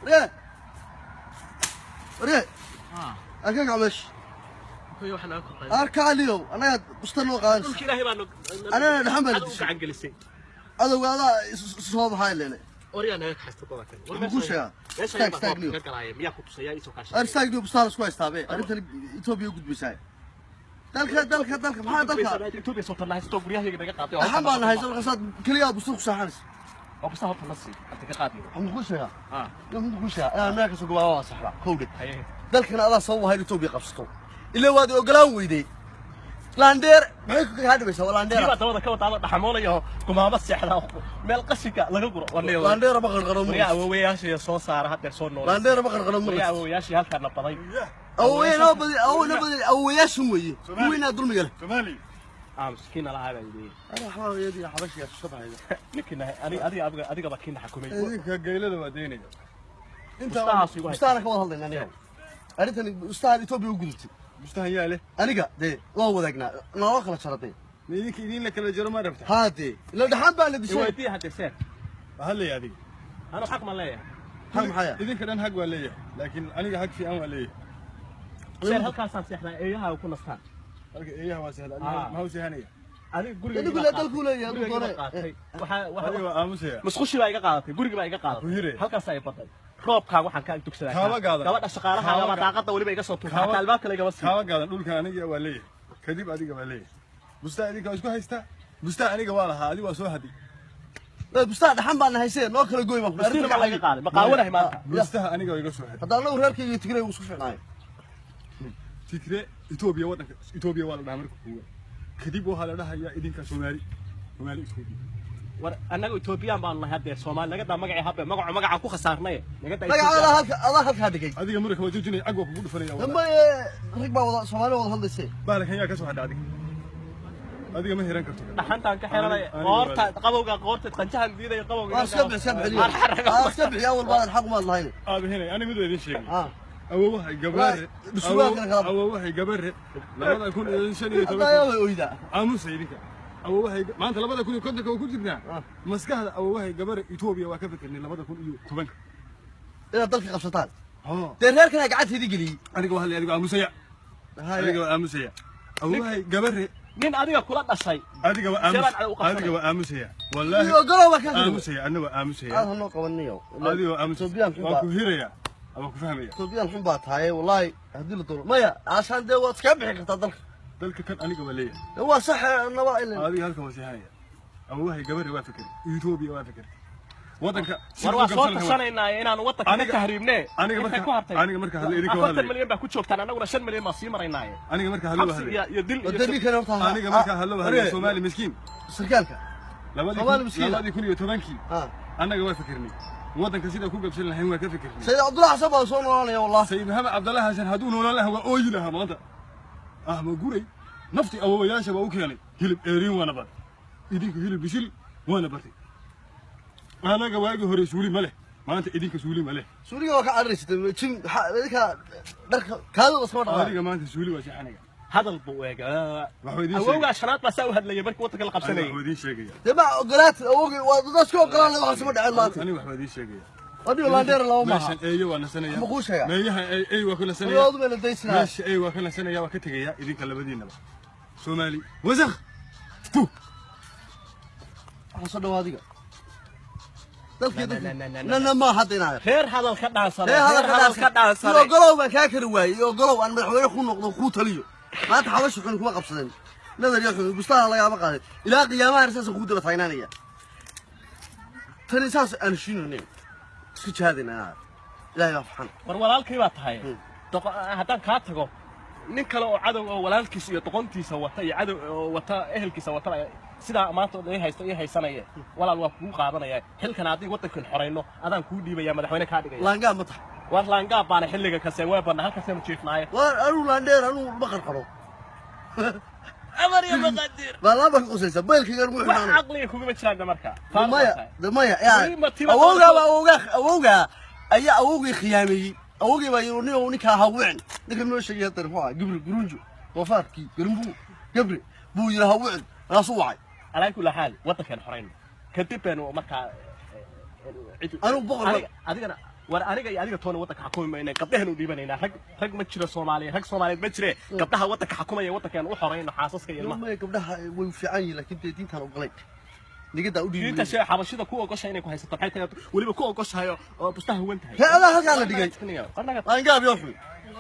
Waryaa, waryaa, arka kac meesha. Kuyo waxaan ku qaaday. Arka caliyow, annaga busta noo qaadanaysa. Dhulka Ilaahay baa Anana dhaxan baa la u dishay. gacan gelisay. Cadowga adaa soo baxaa ileene. Waryaa, naga kaxaysta gobolkan. War Muxuu kuu sheegaa? Meesha Istaag, baa istaag, roobka Leo. ka galaaya, miyaa ku tusaya isoo kaashay? Ar istaag, Leo, bustaa la isku haystaabe. Arrintan Etoobiya u gudbaysaa. Dalka, dalka, dalka, maxaa dalka? Etoobiya soo tarnaa haysto guryahayga naga qaaday. Dhaxan baa nahay, markaasaad keliyaa busta ku saaxanaysa. Oo busta horta la sii. Inta ka qaadiyo. Waxaan kuu sheegaa. Ah. Waxaan kuu sheegaa. Inaan meel kasoo gobaaba waa saxda. Kowdhe. Haye. Dalkana adaa sabab ahayd Etoobiya qabsato. Ilaa waad ogolaan weyday. Laandeer maxay ku kaa dhibaysaa? Waa Kii laandeera. baa dabada ka wadaaba dhaxamoolaya oo kumaama seexda meel qashinka laga guro. Warniyo. Laandeera ma qarqaro Waryaa, ma. awoowayaashii soo saara haddeer soo nool. Laandeera ma qarqaro ma. Waryaa, awoowayaashii halkaana baday. Awoowe noo badi, awoowe noo badi, awoowayaashan weeye. Kuwiinaa dulmiga leh. Soomaali. Ah, miskiin lahaa baa yidhi. Ana waxbaa iyadii xabashiga soo baxaysa. Ninkina adiga adiga adigaba kiina xakumay. Idinka gaylada waa deynaya. Bustahaas igu haysta. Bustaana ka wada hadlayna aniga. Arrintan bustahan Etoobiya u gudubtay. Mustahan yaa leh? Aniga dee waan wadaagnaa. Naloo kala jaratay. Ma idinka idin la kala jaro ma rabta? Haa dee. Ila dhaxan baa la dishay. Iweydiiya haddeer seer. Waa hadlaya adiga. Anu xaq ma leeyahay? Xaq maxaya? Idinka dhan hag waa leeyahay, laakiin aniga hag fiican waa leeyahay. Seer, halkaasaan seexdaa, eeyaha ku nastaan. Halka eeyaha waa sehla. Ah. Maxaa u sehanaya? Adiga guriga Adigu le dalkuu leeyahay, adigu doonay. Qaatay. Waxa Adiga waxa waa aamusaya. Musqushi baa iga qaadatay, guriga baa iga qaadatay. Ku hire. Halkaas ay baday. Roobkaa waxaan ka dugsadaa. Kaaba gaadan. Gabadha shaqaalaha Kaaba baa daaqada weliba iga soo tuurtay. Kaaba- Xataa albaabka lagama sii. Kaaba gaadan, dhulka aniga waa leeyahay, kadib adiga waa leeyahay. Bustaa idinka waa isku haystaa. Bustaa aniga waa lahaa, adiga waa soo haday. Bustaa dhaxan baa nahaysee, noo kala gooy baan ku. Bustiina baa laga qaaday. Ma qaawanahay maanta. Bustaha aniga waa iga soo haday. Hadda anagu reerkayga Tigray ugu isku fiicnaayo. Tigre Etoobiya, waddanka Etoobiya waa la dhahaa marka koowaad, kadib waxaa la dhahayaa idinka Soomaali, Soomaali Etoobiya. War annaga Etoobiyaan baanu nahay haddeer. Soomaali naga daa magacii habe, magacu magacaan ku khasaarnay. Naga daa. Magaca adaa halka, adaa halkaa dhigay. Adiga marka waa joojinaya, cag waa kugu dhufanaya. Dambe rag baa wada Soomaali wada hadlaysay. Bahalkan yaa ka soo hadha? Adiga, adiga ma hiran karto. Dhaxantaan ka xiranay. Aniga Qoorta qabowga, qoorta qanjahan diidaya qabowga. Waa iska bixi, iska bixi. Waa iska bixi, awal baadan xaq umaad lahayn. Aabahinay, ani mid waa idin sheegay. Ah. Awowahay gabare. Surwaalkana kala bax. Awowahay gabare 2015. Hadda ayaa way oydaa. Aamusa idinka. Awowahay maanta 2050-ka waa ku jirnaa. Maskaxda awowahay gabare Etoobiya waa ka fikirnay 2010-ka. Inaad dalka qabsataan. Haa. Dee reerkanaa gacanteedii geliyey. Aniga waa hadlay, adiga aamusaya. Adiga waa aamusaya. Awowahay gabare. Nin adiga kula dhashay. Adiga waa aamus. Seebaan cadow u qabsanaya. Adiga waa aamusaya wallaahi. Iyo ogolow baa kaa kala. Aamusaya, anna waa aamusaya. Aad hanoo qabaniyo. Adiga waa aamusaya. Etoobiyaan xun waan baa ku hiraya ama ku fahmaya. Etoobiyaan xun baa tahay wallaahi haddii la doono. Maya, caashaan dee waad iskaga bixi kartaa dalka. Dalka kan aniga waa leeyahay. Dee waa sax naba ilan. Adiga halka waa seexanaya. Awowahay gabare waa fikir, Etoobiya waa fikir, waddanka War waa soo tashanaynaa inaanu waddanka ka tahriibne. Aniga Intay marka ku hartay. Aniga marka hadla idinka waa 40 hadlaya. milyan baa ku joogtaan, annaguna 5 milyan baa sii maraynaaye. Aniga marka hadlo waa Xabsi hadlaya. iyo dil iyo Dee ninkan horta Aniga marka hadlo waa hadlaya. Soomaali miskiin. Sarkaalka. Soomaali miskiin. 2010-kii Ah. annaga waa fikirnay waddanka sida ku gabsan lahayn, waa ka fikirnay. Sayid Cabdullahi Xasan baa soo noolaanaya wallah. Sayid Maxamed Cabdallahi Xasan hadduu noolaan lahaa waa ooyi lahaa maanta. Ah, ma guray nafti awowayaasha baa u keenay hilib eeriin waana bartay, idinka hilib bisil waana bartay. Anaga waagii hore suuli ma leh, maanta idinka suuli ma leh. Suuliga waa ka cararaysatay jim idinka dharka kaadida iskama dhaqaa. Adiga maanta suuli waa seexanaya. Hadal buu eega. Waxuu idiin sheegay. Awowgaa shanaad baa saa u hadlayay markii waddanka la Aniga qabsanayay. waxuu idiin sheegaya. Dee ma ogolaatid awogii waa dad iska ogolaan lahayd, waxaas ma dhaceen maanta. Aniga waxbaa idiin sheegaya. Adiga laandheer laba maaha. Meeshan eeyo waa nasanaya. Ma kuu sheegaa? Meeyaha ey waa ka nasanaya. Awoodu bay la daysanaa. Meesha ey waa ka nasanaya, waa ka tegaya idinka labadiinaba. Soomaali wasakh tu. Waxaa soo dhawa adiga dalkii. Na, na, na, na, na. Nana ma hadda inaad Reer hadal ka dhaansaday. Reer Reer hadal ka iyo dhaansaday. Ogolow baan kaa kari waayey, iyo ogolow aan madaxweyne ku noqdo kuu taliyo. Maanta xabashi xun kuma qabsadeen, nadar iyo xun bustaha lagaama qaaday, ilaa qiyaamaha saasaan kugu daba taagnaanaya. Tani saas aan heshiinaynin, isku jihaadayna inaad ilaahay baa faxan. War walaalkay baa tahay. Haddaan kaa tago, nin kale oo cadow oo walaalkiisa iyo doqontiisa wata iyo cadow oo wata ehelkiisa wata sidaa maanta ii haysta ii haysanaya, walaal waa kugu qaadanaya xilkan. Haddii waddankan xorayno adaan kuu dhiibaya, madaxweyne kaa dhigaya. Laangaa ma tahay? War laangaab baana xilliga kase waa banna halkaasaynu jiifnaaye. Waar anuu laandheer anuu ma qarqaro. Amar iyo maqadir. Baa laaba ka qosaysa baylkayga ugu Wax xidhaanay. caqliga kuguma jiraan marka. Maya de maya yaa. Weli ma tiba. Awowgaa baa awowgaa awowgaa ayaa awowgii khiyaameeyey. Awowgii baa yidhi nin ninkaa ha wicin, ninka noo sheegay hadda muxuu ahaa, Gibri Gurunjo doofaarkii Garimbu Gabri buu yidhi ha wicin, markaasuu wacay. Alaa kulli xaal waddankan xorayno kadib baynu markaa Anigu boqor adigana War aniga iyo adiga toona waddanka xukumi mayna, gabdhahan u dhiibanaynaa. Rag ma jiro Soomaaliya, rag Soomaaliyeed ma jire. Gabdhaha waddanka xukumaya, waddankaan u xorayno xaasaska iyo ilmaha. Maya, gabdhaha way fiican yihiin, laakiin dee diintaan ogolayn nigadaa u dhiibi. Diinta shee xabashida ku ogosha inay ku haysato maxay tahay? Weliba ku ogoshahay oo bustaha huwan tahay. Hee, adaa halkaa la dhigay. Qarnaga. Aan gaab yoo xun.